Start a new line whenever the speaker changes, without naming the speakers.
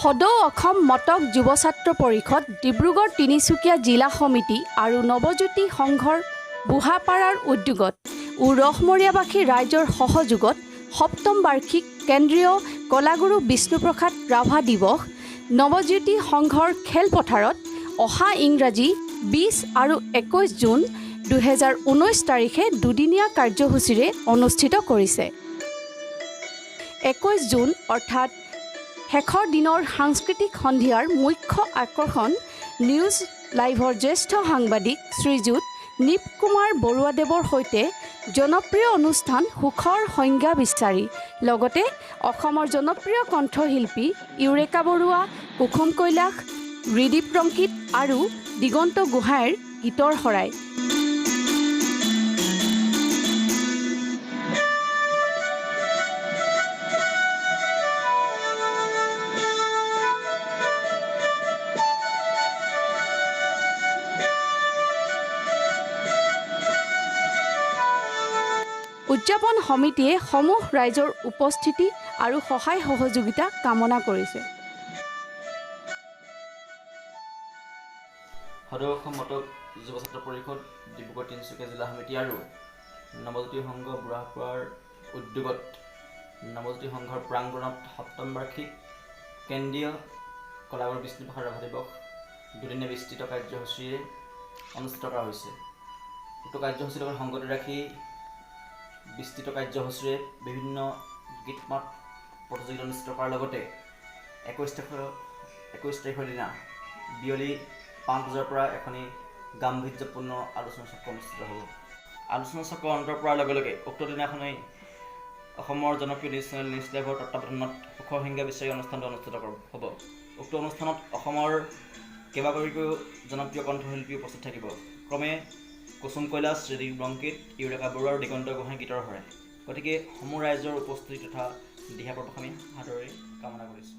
সদৌ অসম মটক যুৱ ছাত্ৰ পৰিষদ, ডিব্ৰুগড় তিনিচুকীয়া জিলা সমিতি আৰু নৱজ্যোতি সংঘৰ বুঢ়াপাৰাৰ উদ্যোগত ও ৰহমৰীয়াবাসী ৰাইজৰ সহযোগত সপ্তম বাৰ্ষিক কেন্দ্ৰীয় কলাগুৰু বিষ্ণুপ্ৰসাদ ৰাভা দিৱস নৱজ্যোতি সংঘৰ খেলপথাৰত অহা ইংৰাজী 20 আৰু 21 জুন 2019 তাৰিখে দুদিনীয়া কাৰ্যসূচীৰে অনুষ্ঠিত কৰিছে। 21 জুন অৰ্থাৎ শেষৰ দিনৰ সাংস্কৃতিক সন্ধিয়াৰ মুখ্য আকৰ্ষণ নিউজ লাইভৰ জ্যেষ্ঠ সাংবাদিক শ্ৰীযুত নিপ কুমাৰ বৰুৱাদেৱৰ সৈতে জনপ্ৰিয় অনুষ্ঠান সুখৰ সংজ্ঞা বিচাৰি, লগতে অসমৰ জনপ্ৰিয় কণ্ঠশিল্পী ইউৰেকা বৰুৱা, কুসুম কৈলাশ, ৰিদীপ ৰংকিত আৰু দিগন্ত গোহাঁইৰ গীতৰ শৰাই। উদযাপন সমিতিয়ে সমূহ ৰাইজৰ উপস্থিতি আৰু সহায় সহযোগিতা কামনা কৰিছে।
সদৌ অসম মটক যুৱ ছাত্ৰ পৰিষদ, ডিব্ৰুগড় তিনিচুকীয়া জিলা সমিতি আৰু নৱজ্যোতি সংঘ বুঢ়াপাৰাৰ উদ্যোগত নৱজ্যোতি সংঘৰ প্ৰাংগণত সপ্তম বাৰ্ষিক কেন্দ্ৰীয় কলাগুৰু বিষ্ণুপ্ৰসাদ ৰাভা দিৱস দুদিনীয়া বিস্তৃত কাৰ্যসূচীৰে অনুষ্ঠিত কৰা হৈছে। উক্ত কাৰ্যসূচীৰ লগত সংগতি ৰাখি বিস্তৃত কাৰ্যসূচীৰে বিভিন্ন গীত মাত প্ৰতিযোগিতা অনুষ্ঠিত কৰাৰ লগতে 21 তাৰিখৰ দিনা বিয়লি 5 বজাৰ পৰা এখনি গাম্ভীৰ্যপূৰ্ণ আলোচনা চক্ৰ অনুষ্ঠিত হ'ব। আলোচনা চক্ৰ অন্ত পৰাৰ লগে লগে উক্ত দিনাখনেই অসমৰ জনপ্ৰিয় নিউজ চেনেল নিউজ লাইভৰ তত্বাৱধানত সুখৰ সংজ্ঞা বিচাৰি অনুষ্ঠানটো অনুষ্ঠিত হ'ব। উক্ত অনুষ্ঠানত অসমৰ কেইবাগৰাকীও জনপ্ৰিয় কণ্ঠশিল্পী উপস্থিত থাকিব, ক্ৰমে কুসুম কৈলাশ, ৰিদিপ ৰংকিত, ইউৰেকা বৰুৱা আৰু দিগন্ত গোহাঁই গীতৰ শৰাই। গতিকে সমূহ ৰাইজৰ উপস্থিতি তথা দিহা পৰামৰ্শ আমি সাদৰেৰে কামনা কৰিছোঁ।